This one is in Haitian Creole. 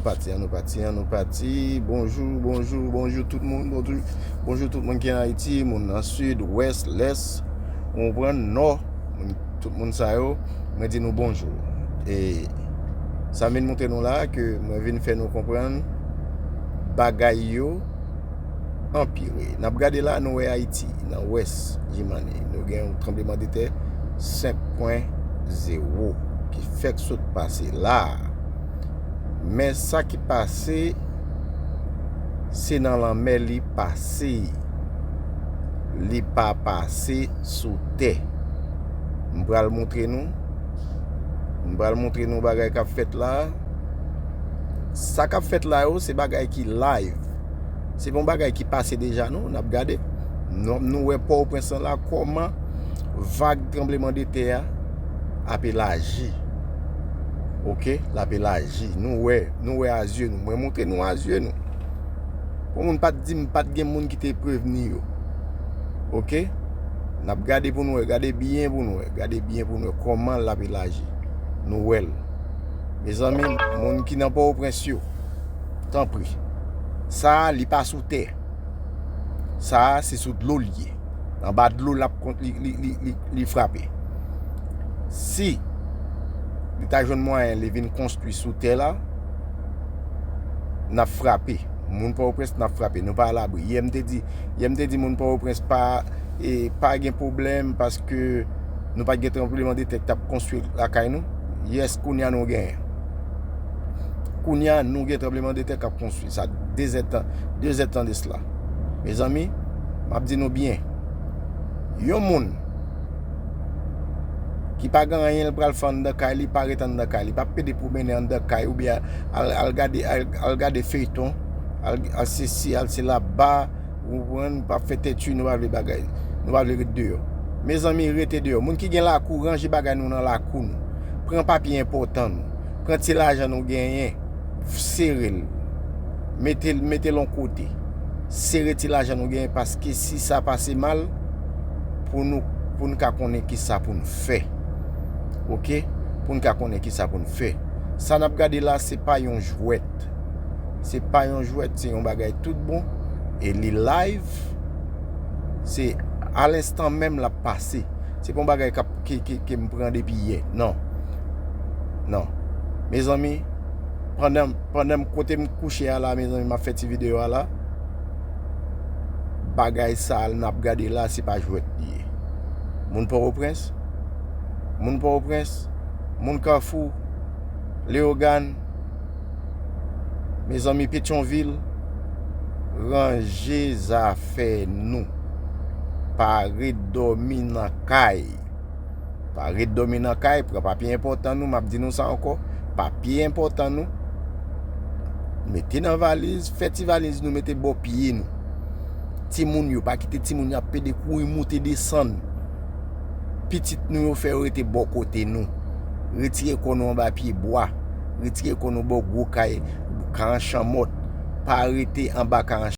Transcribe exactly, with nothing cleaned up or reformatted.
Pati, an nou pati, an nou pati. Bonjou, bonjou, bonjou tout moun. Bonjou, bonjou tout moun ki an Ayiti, moun nan sid, wès, lès, ou konprann, nò, moun, tout moun sa yo, mwen di nou bonjou. E sa m vin montre nou la, ke mwen vin fè nou konprann bagay yo anpire. N ap gade la, nou wè Ayiti, nan wès Jimani, nou gen yon tranblemanntè senk pwen zewo ki fèk sot pase la a. Men sa ki pase, se nan lanmè li pase. Li pa pase sou tè. M pral montre nou. M pral montre nou bagay k ap fèt la. Sa k ap fèt la yo, se bagay ki live. Se pa yon bagay ki pase deja, non, n ap gade. Nou, nou wè Pòtoprens lan la, kòman vag tranblemanntè a ap elaji. Oke, l ap elaji. Nou wè, nou wè a zye nou. Mwen montre nou a zye nou. Pou moun pa t di m pa t gen moun ki te prevni yo. Oke? N ap gade pou nou wè, gade byen pou nou wè, gade byen pou nou wè kòman l ap elaji. Nou wè l. Mezanmi, moun ki nan Pòtoprens yo, tanpri. Sa a, li pa sou tè. Sa a, se sou dlo li ye. Anba dlo l ap kon-, li, li, li, li, li frape. Si li ta jwenn mwayen li vin konstwi sou tè la, n ap frape. Moun Pòtoprens, n ap frape. Nou pa alabri. Yè m te di, yè m te di moun Pòtoprens pa, e, pa gen pwoblèm paske nou pa t gen tranblemanntè k t ap konstwi lakay nou. Yès, kounye a nou genyen. Kounye a nou gen tranblemanntè k ap konstwi. Sa de zèdtan, de zèdtan de sila. Mezanmi, m ap di nou byen. Yon moun ki pa gen anyen l pral fè anndan kay li, pa ret anndan kay li, pa pede pwomennen anndan kay oubyen al, al gade, al, al gade feyton, al, al sesi, al sela, ba, ou konprann, pa fè tèt nou pa vle bagay, nou pa vle ret deyò. Mezanmi, rete deyò. Moun ki gen lakou, ranje bagay nou nan lakou nou. Pran papye enpòtan nou. Pran ti lajan nou genyen, sere l. Mete l, mete l yon kote. Sere ti lajan nou genyen, paske si sa pase mal, pou nou, pou n ka konnen ki sa pou n fè. Oke? Pou n ka konnen ki sa pou n fè. Sa n ap gade la, se pa yon jwèt. Se pa yon jwèt, se yon bagay tout bon. E li live. Se a lenstan menm l ap pase. Se pa yon bagay k ap, ke, ke, ke m pran depi yè. Non. Non. Mezanmi, pandan, pandan m, kote m kouche a la, mezanmi, m ap fè ti videyo a la. Bagay sa a n ap gade la, se pa jwèt li ye. Moun Pòtoprens, moun Pòtoprens, moun Kafou, Leyogàn, mezanmi, Petyonvil, ranje zafè nou. Pa ret dòmi nan kay. Pa ret dòmi nan kay, pran papye enpòtan nou, m ap di nou sa ankò, papye enpòtan nou, mete nan valiz, fè ti valiz nou mete bò pye nou. Timoun yo, pa kite timoun yo ap pede kouri moute desann. Pitit nou yo fè yo rete bò kote nou. Retire kò nou anba pye bwa. Retire kò nou bò gwo kay, karan chanmòt. Pa rete anba karan